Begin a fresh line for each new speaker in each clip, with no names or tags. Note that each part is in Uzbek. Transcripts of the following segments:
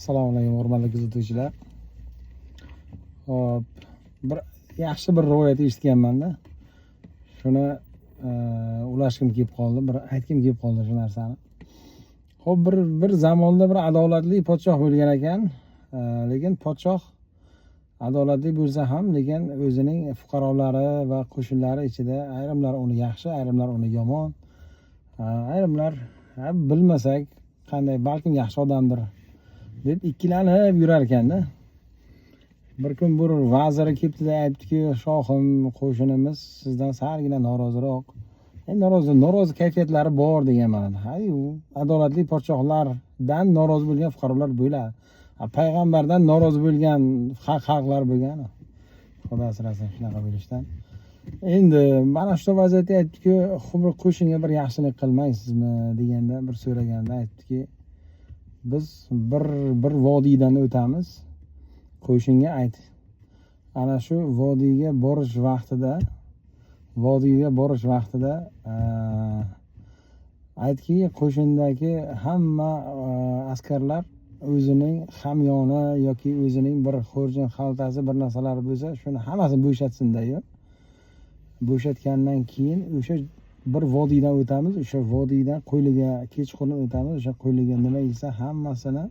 Assalomu alaykum, hurmatli kuzatuvchilar. Xo'p, bir yaxshi bir rivoyat eshitganmanda. Shuni ulashgim kelib qoldi, bir aytgim kelib qoldi shu narsani. Xo'p, bir zamonda bir adolatli podshoh bo'lgan ekan. Lekin podshoh adolatli bo'lsa ham, lekin o'zining fuqarolari va qo'shinlari ichida ayrimlar uni yaxshi, ayrimlar uni yomon, ayrimlar "Ha, bilmasak qanday, balkim yaxshi odamdir" deb ikkilanib yurar ekanda. Bir kun bir vaziri kelibdida aytibdiki: "Shohim, qo'shinimiz sizdan salgina noroziroq, norozi kayfiyatlari bor" degan ma'noda. Ha, u adolatli podshohlardan norozi bo'lgan fuqarolar bo'ladi. Ha, payg'ambardan norozi bo'lgan xalqlar bo'lgan, Xudo asrasin shunaqa bo'lishdan. Endi mana shu vaziyatda aytdiki: "Bir qo'shinga bir yaxshilik qilmaysizmi?" deganda, bir so'raganda aytdiki: "Biz bir vodiydan o'tamiz, qo'shinga ayt, ana shu vodiyga borish vaqtida aytki, qo'shindagi hamma askarlar o'zining hamyoni yoki o'zining bir xurjun, xaltasi, bir narsalari bo'lsa, shuni hammasini bo'shatsindayu, bo'shatgandan keyin o'sha bir vodiydan o'tamiz, o'sha vodiydan qo'liga kechqurun o'tamiz, o'sha qo'liga nima ilsa, hammasini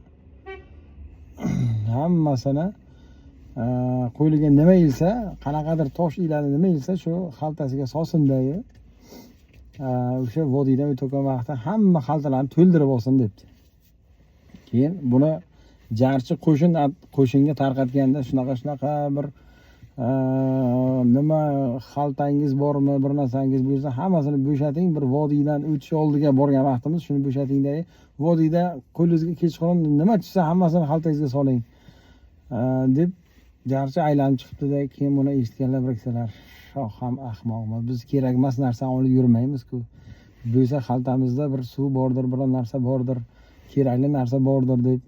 qo'liga nima ilsa, qanaqadir tosh iladi, nima ilsa, shu xaltasiga solsindayu, o'sha vodiydan o'tayotgan vaqtda hamma xaltalarni to'ldirib olsin" debdi. Keyin buni jarchi qo'shinga tarqatganda, shunaqa shunaqa bir nima xaltangiz bormi, bir narsangiz bo'lsa, hammasini bo'shating, bir vodiydan o'tish oldiga borgan vaqtimiz shuni bo'shatingda, vodiyda qo'lingizga kechqurun nima tushsa, hammasini xaltangizga soling, deb jarchi aylanib chiqibdida. Keyin buni eshitganlar bir ikkisalar: "Shoh ham ahmoqmi? Biz kerak emas narsani olib yurmaymizku, bo'lsa xaltamizda bir suv bordir, biror narsa bordir, kerakli narsa bordir" deb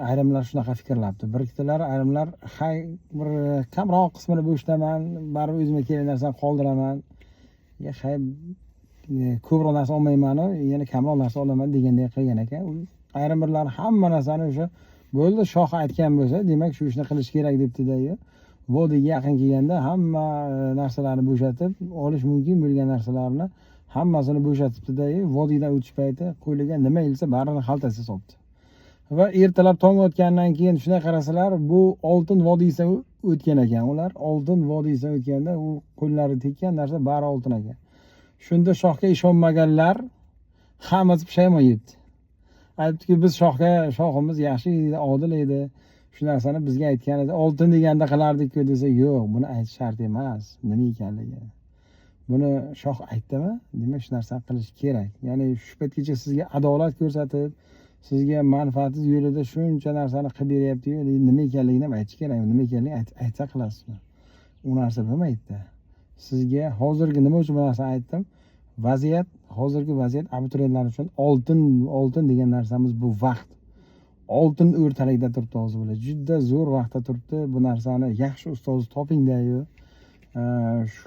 ayrimlar shunaqa fikrlabdi. Bir ikkitalar, ayrimlar: "Hay, bir kamroq qismini bo'shataman, baribir o'zimga kerak narsani qoldiraman, ya hay, ko'proq narsa olmaymanu, yana kamroq narsa olaman" deganday qilgan ekan. U ayrim birlar hamma narsani o'sha bo'ldi, shoh aytgan bo'lsa, demak shu ishni qilish kerak debdidayu, vodiyga yaqin kelganda hamma narsalarni bo'shatib, olish mumkin bo'lgan narsalarni hammasini bo'shatibdidayu, vodiydan o'tish payti qo'liga nima ilsa, barini xaltasiga solibdi. Va ertalab tong otgandan keyin shunday qarasalar, bu oltin vodiysidan o'tgan ekan ular. Oltin vodiysidan o'tganda u qo'llari tekkan narsa bari oltin ekan. Shunda shohga ishonmaganlar hammasi pushaymon yebdi. Aytibdiki: "Biz shohga, shohimiz yaxshi edi, odil edi, shu narsani bizga aytgan edi, oltin deganda qilardikku" desa, yo'q, buni aytish shart emas nima ekanligi. Buni shoh aytdimi, demak shu narsani qilish kerak. Ya'ni shu paytgacha sizga adolat ko'rsatib, sizga manfaatingiz yo'lida shuncha narsani qilib beryaptiyu, nima ekanligini ham aytish kerak. Nima ekanligini aytsa qilasiz, u narsa bo'lmaydida. Sizga hozirgi, nima uchun bu narsani aytdim, vaziyat, hozirgi vaziyat abituriyentlar uchun oltin, oltin degan narsamiz bu vaqt, oltin o'rtalikda turibdi hozir. Bular juda zo'r vaqtda turibdi. Bu narsani yaxshi ustoz topingdayu,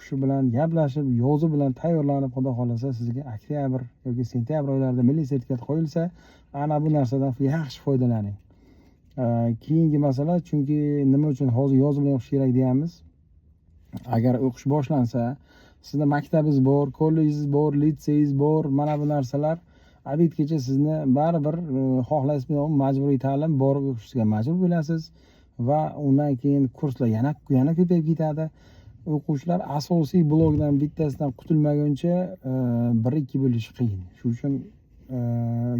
shu bilan gaplashib, yozi bilan tayyorlanib, Xudo xohlasa, sizga oktyabr yoki sentyabr oylarida milliy sertifikat qo'yilsa, ana bu narsadan yaxshi foydalaning. Keyingi masala, chunki nima uchun hozir yozi bilan o'qish kerak deyamiz? Agar o'qish boshlansa, sizda maktabingiz bor, kollejingiz bor, litseyngiz bor, mana bu narsalar обед gacha sizni baribir, xohlaysizmi yo'qmi, majburiy ta'lim, borib o'qishga majbur bo'lasiz. Va undan keyin kurslar yana ko'payib ketadi. O'quvchilar asosiy blokdan bittasidan qutulmaguncha bir ikki bo'lishi qiyin. Shuning uchun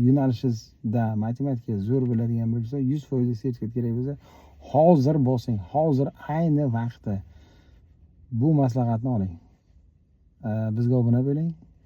yo'nalishingizda matematika zo'r bo'ladigan bo'lsa, 100% sertifikat kerak bo'lsa, hozir bosing, hozir ayni vaqti. Bu maslahatni oling. Bizga obuna bo'ling.